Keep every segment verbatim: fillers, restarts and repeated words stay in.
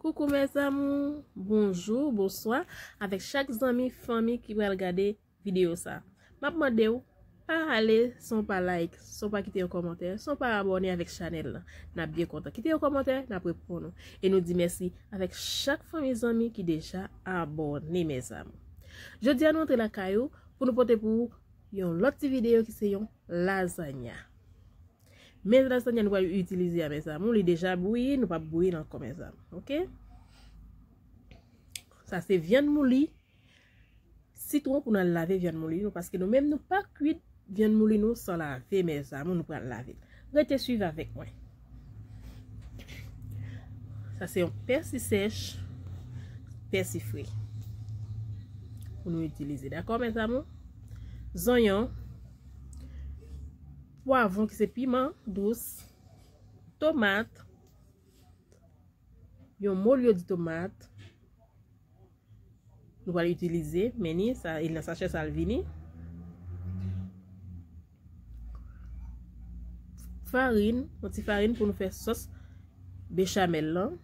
Koukou mes amours, bonjou, bonswa avèk chak zanmi, fanmi ki pral gade videyo sa. M ap mande w, pa ale san w pa like, san w pa kite yon kòmantè, san w pa abòne avèk chanèl la. N ap byen kontan. Kite yon kòmantè, n ap reponn ou. E nou di mèsi avèk chak fanmi, zanmi ki deja abòne, mes amours. Jodi a nou antre lakay ou pou nou pote pou ou yon lòt ti videyo ki se yon lazanya. Men lazanya nou pral itilize a, mes amours, li deja bouyi, nou p ap bouyi l ankò, mes amours, oke? Sa se vyann mouli, sitwon pou n al lave vyann mouli nou, paske nou menm nou pa kwit vyann mouli nou san lave, mes amours, nou pral lave l. Rete swiv avèk mwen. Sa se yon pèsi sèch, pèsi fre pou nou itilize, dakò, mes amours? Zonyon, pwavwon ki se piman dous, tomat, yon molyo di tomat. Nou pral itilize, men ni sa, e nan sachè sa l vini. Farin, yon ti farin pou nou fè sòs bechamel lan.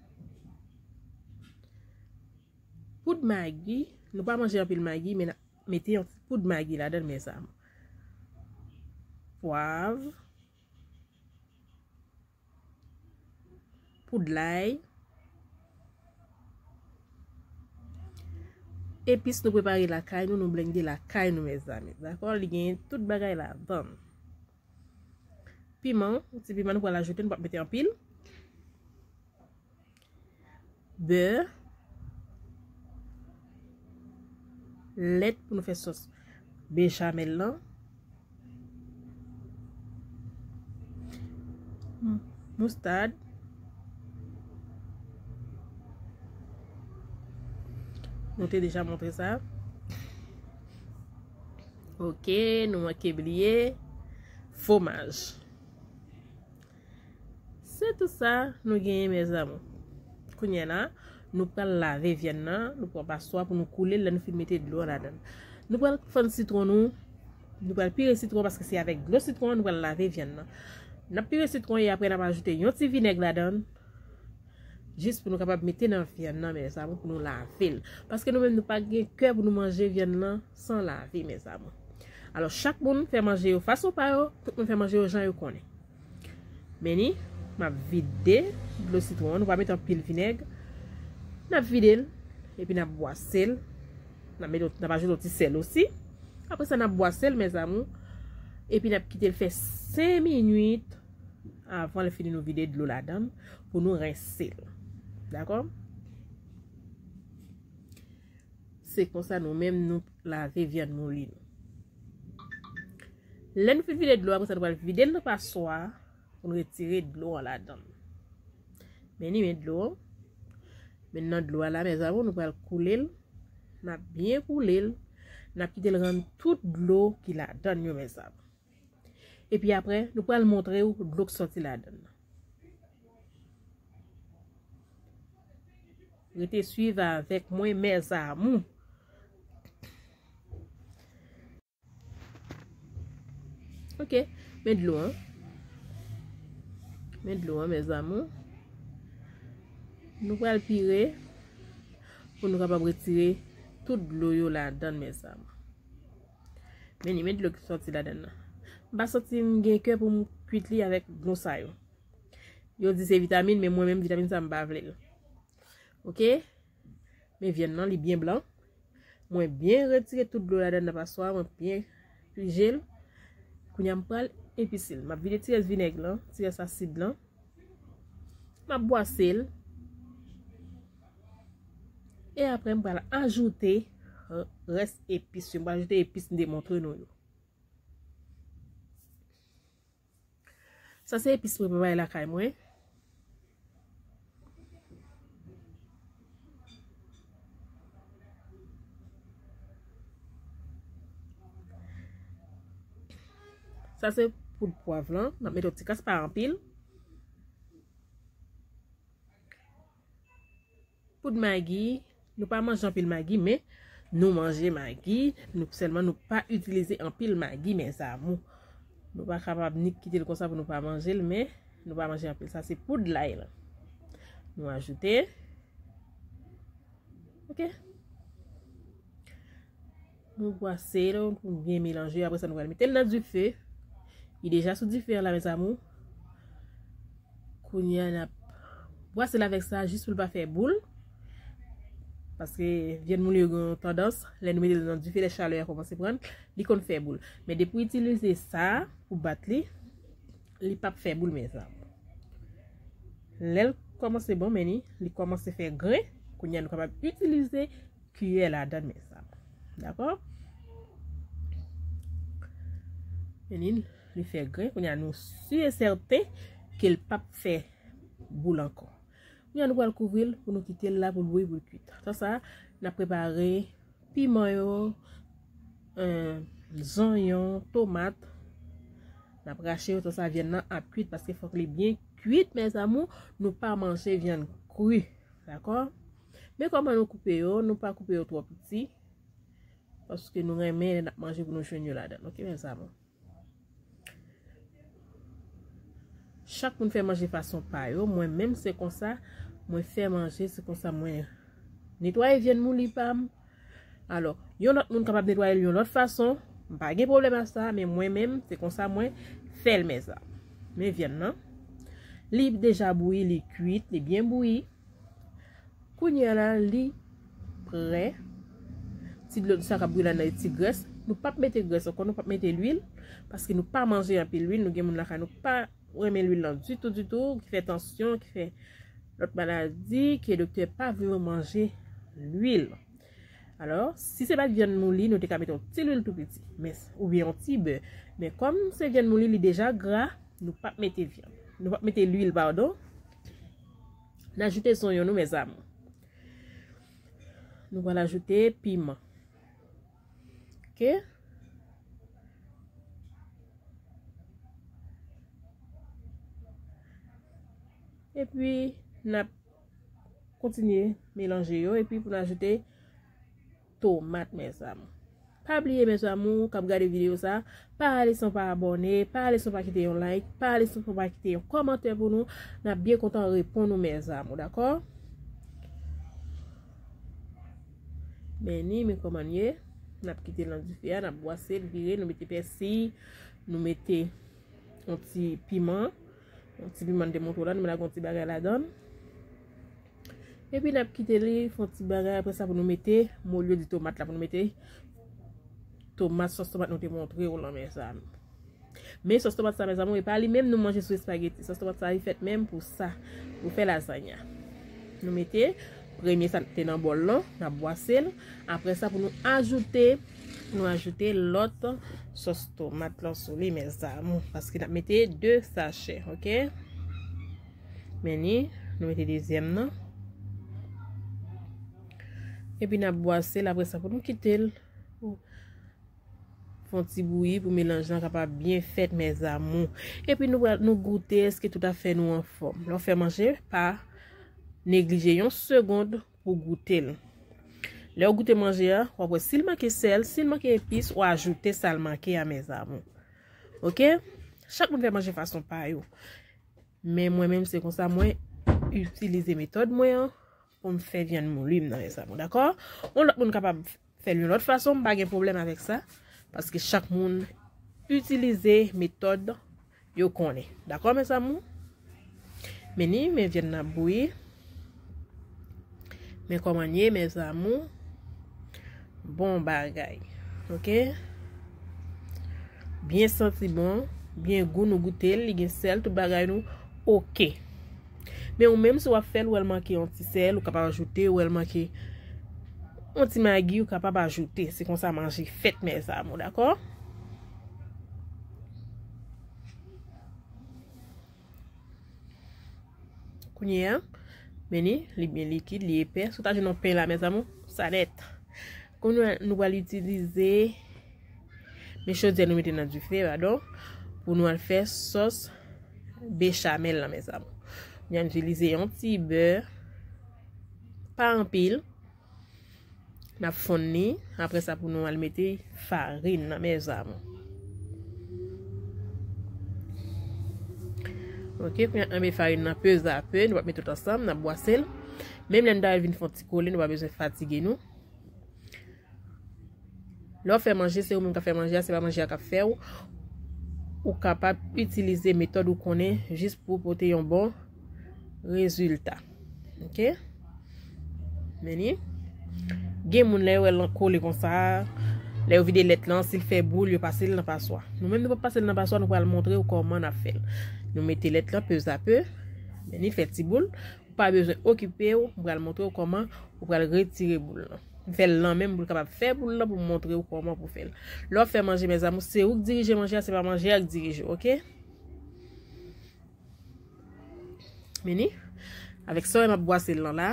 Poud magi, nou pa manje anpil magi, men n ap mete yon ti poud magi ladan l, mes amours. Pwav, poud lay, epis nou prepare lakay nou, nou blende lakay nou, mes amours. Dakò? Li genyen tout bagay ladan l. Piman, yon ti piman nou pral ajoute, nou p ap mete anpil. Bè, lèt pou nou fè sòs bechamel lan, moustad, nou te deja montre sa. Oke, nou manke bliye fwomaj. Se tout sa nou genyen, mes amours. Kounye a la, nou pral lave vyann nan, nou pran paswa pou nou koule l, lè nou fin mete dlo an ladan l. Nou pral fann sitwon nou, nou pral pire sitwon paske se avèk dlo sitwon an nou pral lave vyann nan. N ap pire sitwon e apre n ap ajoute yon ti vinèg ladan l, jis pou nou kapab mete nan vyann nan, mes amours, pou nou lave l. Paske nou menm nou pa gen kè pou nou manje vyann nan san lave, mes amours. Alò, chak moun fè manje yo fason pa yo, tout moun fè manje yo jan yo konnen. Men ni, m ap vide dlo sitwon an, nou pa mete anpil vinèg. N ap vide l, epi n ap bwase l. N ap mete, n ap ajoute yon ti sèl osi. Apre sa, n ap bwase l, mes amours. Epi n ap kite l fè senk minit avan l fini nou vide dlo ladan l pou nou rense l. Dakò? Se konsa nou menm nou lave vyann mouli nou. Lè nou fin vide dlo, apre sa nou pral vide l nan paswa pou nou retire dlo an ladan l. Men ni men dlo an. Men nan dlo a la, mes amours, nou pral koule l. N ap byen koule l. N ap kite l rann tout dlo ki ladan l yo, mes amours. Epi apre, nou pral montre w dlo k sòti ladan l. Rete swiv avèk mwen, mes amours. Oke, men dlo an. Men dlo an, mes amours. Nou pral pire pou nou kapab retire tout dlo yo ladan l, mes amours. Men ni men dlo ki sòti ladan l nan. M pa santi m gen kè pou m kwit li avèk dlo sa yo. Yo di se vitamin, men mwen menm vitamin sa m pa vle l. Oke? Men vyann nan, li byen blan. Mwen byen retire tout dlo ladan nan paswa, mwen byen pije l. Kounye a m pral epise l. M ap vide ti rès vinèg lan, ti rès asid lan. M ap bwase l. E apre, m pral ajoute, euh, rès epis yo. M pral ajoute epis m te montre nou yo. Sa se epis mwen prepare lakay mwen. Sa se poud pwav lan. M ap mete yon ti kras, pa anpil. Poud magi, nou pa manje anpil magi, men nou manje magi, nou sèlman nou pa itilize anpil magi, mes amours. Nou pa kapab ni kite l konsa pou nou pa manje l, men nou pa manje anpil. Sa se poud lay lan. Nou ajoute. Ok. Nou bwase l pou byen melanje. Apre sa, nou pral mete l nan dife. Li deja sou dife an la, mes amours. Kounye a, n ap bwase l avèk sa jis pou l pa fè boul. Paske vyann mouli yo gen yon tandans, lè nou mete l nan dife, lè chalè a kòmanse pran, li konn fè boul. Men depi w itilize sa pou bat li, li p ap fè boul, mes amours. Lè l kòmanse bon, men ni, li kòmanse fè gren, kounye a nou kapab itilize kiyè ladan, mes amours. Dakò? Men ni, li fè gren, kounye a nou si e sèten ke l p ap fè boul ankò. Kounye a nou pral kouvri l pou nou kite l la pou l bouyi, pou l kuit. Tan sa, n ap prepare piman yo, eh, zonyon, tomat. N ap rache yo, tan sa vyann nan ap kuit, paske fòk li byen kuit, mes amours. Nou pa manje vyann kri, dakò? Men kòman nou koupe yo, nou pa koupe yo twò piti, paske nou renmen lè n ap manje pou nou jwenn yo ladan l, ok, mes amours? Chak moun fè manje fason pa yo. Mwen menm, se konsa mwen fè manje, se konsa mwen netwaye vyann mouli pa m. Alò, yon lòt moun kapab netwaye l yon lòt fason. M pa gen pwoblèm ak sa, men mwen menm, se konsa mwen fè l, mes amours. Men vyann nan. Li deja bouyi, li kuit, li byen bouyi. Kounye a la, li prè. Ti dlo sa k ap bouyi la nan ti grès. Nou p ap mete grès ankò, nou p ap mete lwil, paske nou pa manje anpil lwil. Nou gen moun lakay nou pa renmen lwil lan ditou, ditou, ki fè tansyon, ki fè lòt maladi, ke doktè pa vle w manje lwil. Alò, si se pa t vyann mouli, nou te ka mete yon ti lwil tou piti, men, oubyen yon ti bè. Men kòm se vyann mouli, li deja gra, nou p ap mete vyann. Nou p ap mete lwil, padon. N ajoute zonyon nou, mes amours. Nou pral ajoute piman. Ok? Epi, n ap kontinye melanje yo. Epi, pou n ajoute tomat, mes amours. Pa bliye, mes amours, k ap gade videyo sa, pa ale san pa abòne, pa ale san pa kite yon like, pa ale san pa kite yon kòmantè pou nou. N ap byen kontan reponn nou, mes amours, dakò? Men ni, men kòman l ye. N ap kite l nan dife a, n ap bwase l, vire, nou mete pèsi, nou mete yon ti piman, yon ti piman m te montre w la, nou lage yon ti bagay ladan l. Epi n ap kite li fè yon ti bagay, apre sa pou nou mete molyo di tomat la, pou nou mete tomat, sòs tomat nou te montre w lan, mes amours. Men sòs tomat sa, mes amours, e pa li menm nou manje sou espageti. Sòs tomat sa, li fèt menm pou sa, pou fè lazanya. Nou mete premye sa te nan bòl lan, n ap bwase l. Apre sa, pou nou ajoute, nou ajoute lòt sòs tomat lan sou li, mes amours, paske n ap mete de sachè, ok? Men ni, nou mete dezyèm nan. Epi n ap bwase l, apre sa, pou nou kite l fè yon ti bouyi pou melanj lan kapab byen fèt, mes amours. Epi nou pral, nou goute èske tout afè nou anfòm. Lè w fè manje, pa neglije yon segonn pou goute l. Lè w goute manje a, w ap wè si l manke sèl, si l manke epis, w ajoute sa l manke a, mes amours. Ok? Chak moun fè manje fason pa yo. Men mwen menm, se konsa mwen itilize metòd mwen an pou m fè vyann mouli m nan, mes amours, dakò? Yon lòt moun kapab fè l yon lòt fason, m pa gen pwoblèm avèk sa, paske chak moun itilize metòd yo konnen. Dakò, mes amours? Men ni, men vyann nan ap bouyi. Men kòman l ye, mes amours. Bon bagay. Ok? Byen santi bon, byen gou, nou goute l, li gen sèl, tout bagay nou ok. Men ou menm, si w ap fè l, ou wè l manke yon ti sèl, ou kapab ajoute, ou wè l manke yon ti magi, ou kapab ajoute. Se konsa manje fèt, mes amours, dakò? Kounye a, men ni, li byen likid, li epè. Si w ta jwenn yon pen la, mes amours, sa nèt. Kounye a, nou pral itilize, men chodyè nou mete nan dife, padon, pou nou al fè sòs bechamel lan, mes amours. Nou itilize yon ti bè, pa anpil. N ap fonn li. Apre sa, pou nou al mete farin nan, mes amours. Ok, kounye a, anbe farin nan pezapè. Nou p ap mete tout ansanm, n ap bwase l. Menm lè n ta vin fè yon ti kole, nou pa bezwen fatige nou. Lè w fè manje, se ou menm k ap fè manje a, se pa manje a k ap fè w. Ou kapab itilize metòd ou konnen jis pou pote yon bon rezilta. Oke? Men ni. Gen moun lè yo wè l kole konsa, lè yo vide lèt lan, si l fè boul, yo pase l nan paswa. Nou menm nou p ap pase l nan paswa, nou pral montre w kòman n ap fè l. Nou mete lèt lan pezapè, men ni fè ti boul. Ou pa bezwen okipe w, m pral montre w kòman ou pral retire boul lan. M fè l lan menm pou l kapab fè boul lan pou m montre w kòman pou fè l. Lè w ap fè manje, mezanmi, se ou k dirije manje a, se pa manje a k dirije w, oke? Men ni, avèk sa w wè m ap bwase l lan la,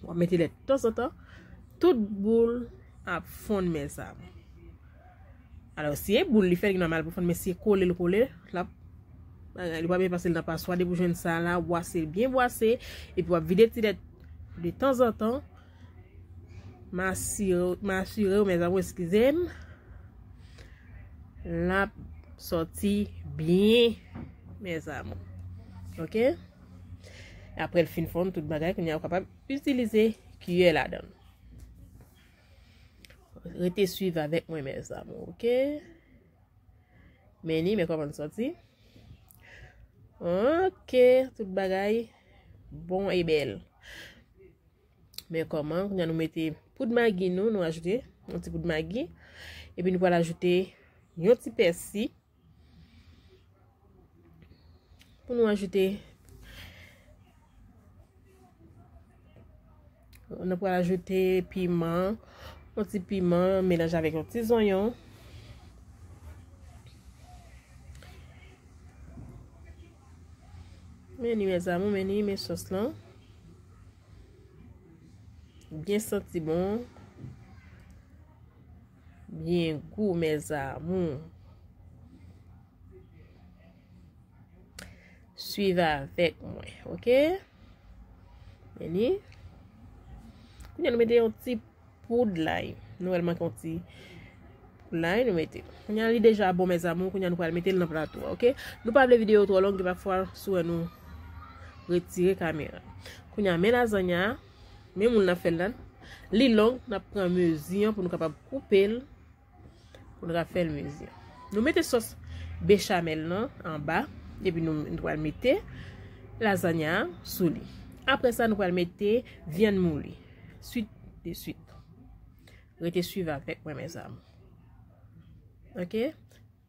w ap mete lèt tanzantan, tout boul ap fonn, mezanmi. Alò, si e boul li fè, li nòmal pou fonn, men si e kole l kole, l ap, li pa byen pase l nan paswa, depi w jwenn sa la, bwase l byen bwase, epi w ap vide ti lèt de tanzantan, m asire, m asire w, mezanmi, eskize m, l ap sòti byen, mezanmi. Oke? Apre l fin fonn tout bagay, kounye a ou kapab itilize kiyè ladan l. Rete swiv avèk mwen, mezanmi, oke? Men ni, men kòman l sòti. Oke, tout bagay bon e bèl. Men kòman, kounye a nou mete poud magi nou, nou ajoute yon ti poud magi. Epi nou pral ajoute yon ti pèsi. Pou nou ajoute, nou pral ajoute piman, yon ti piman melanje avèk yon ti zonyon. Men ni, mezanmi, men ni, men sòs lan. Byen santi bon. Byen gou, mezanmi. Swiv avèk mwen, oke? Men ni. Kounye a nou mete yon ti poud lay. Nou wè l manke yon ti poud lay, nou mete. Kounye a li deja bon, mezanmi. Kounye a nou pral mete l nan plato a, oke? Nou pa vle videyo twò long, gen pafwa si w wè nou retire kamera. Kounye a men lazanya, men moun nan fè l la. Li long, n ap pran mezi an pou nou kapab koupe l. Pou nou ka fè l mezi. Nou mete sòs bechamel nan anba, epi nou, nou pral mete lazanya sou li. Apre sa, nou pral mete vyann mouli. Swit de swit. Rete swiv avèk mwen, mezanmi. Oke?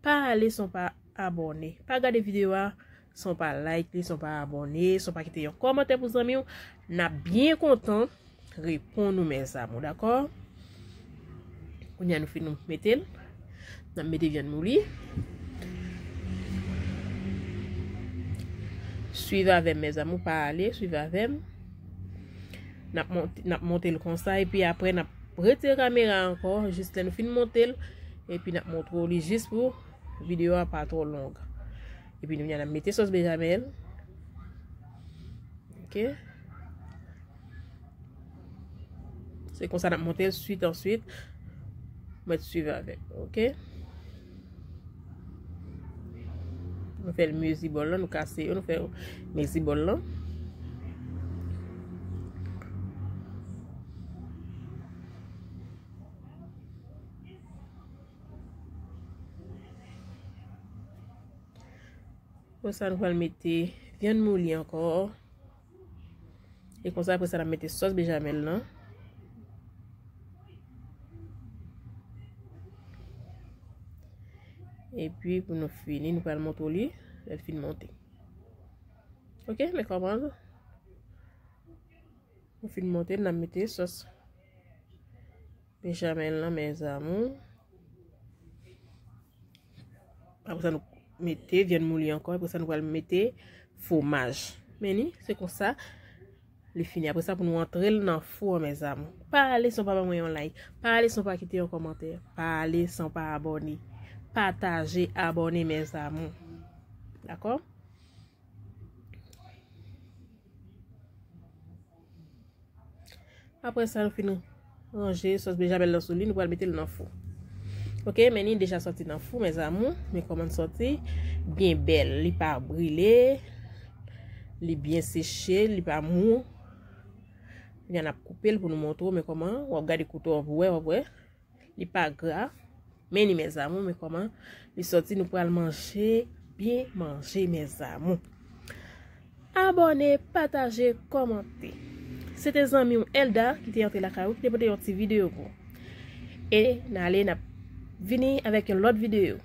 Pa ale san w pa abòne. Pa gade videyo a san w pa like li, san w pa abòne, san w pa kite yon kòmantè pou zanmi w. N ap byen kontan reponn ou, mezanmi, dakò? Kounye a nou fin mete l. N ap mete vyann mouli. Swiv avè m, mezanmi, pa ale, swiv avè m. N ap monte, n ap monte l konsa, epi apre n ap retire kamera ankò, jis lè nou fin monte l, epi n ap montre w li jis pou videyo a pa twò long. Epi nou, n ap mete sòs bechamel. Oke. Se konsa n ap monte l swit an swit. Mwen swiv avèk, oke? Nou fè l mezi bòl lan, nou kase yo, nou fè mezi bòl lan. Apre sa, nou pral mete vyann mouli ankò. E konsa, apre sa, n ap mete sòs bechamel lan. Epi, pou nou fini, nou pral montre w li lè l fin monte. Oke, men kòman? Nou fin monte, n ap mete sòs bechamel lan, mes amours. Apre sa, nou mete vyann mouli ankò. Apre sa, nou pral mete fwomaj. Men ni, se konsa li fini. Apre sa, pou nou antre l nan fou an, mes amours. Pa ale san w pa ban mwen yon like. Pa ale san w pa kite yon kòmantè. Pa ale san w pa abòne. Pataje, abòne, mes amours. Dakò? Apre sa, nou fin ranje sòs bechamel lan sou li, nou pral mete l nan fou. Oke, men li deja sòti nan fou, mes amours. Men kòman l sòti? Byen bèl. Li pa brile. Li byen seche. Li pa mou. Kounye a n ap koupe l pou nou montre w, men kòman, w ap gade kouto a pou wè, w ap wè. Li pa gra, men li, mes amours, men kòman li sòti, nou pral manje, byen manje, mes amours. Abòne, pataje, kòmante. Se te zanmi w Elda ki te antre lakay ou, ki te pote yon ti videyo pou ou. E n ale, n ap vini avèk yon lòt videyo.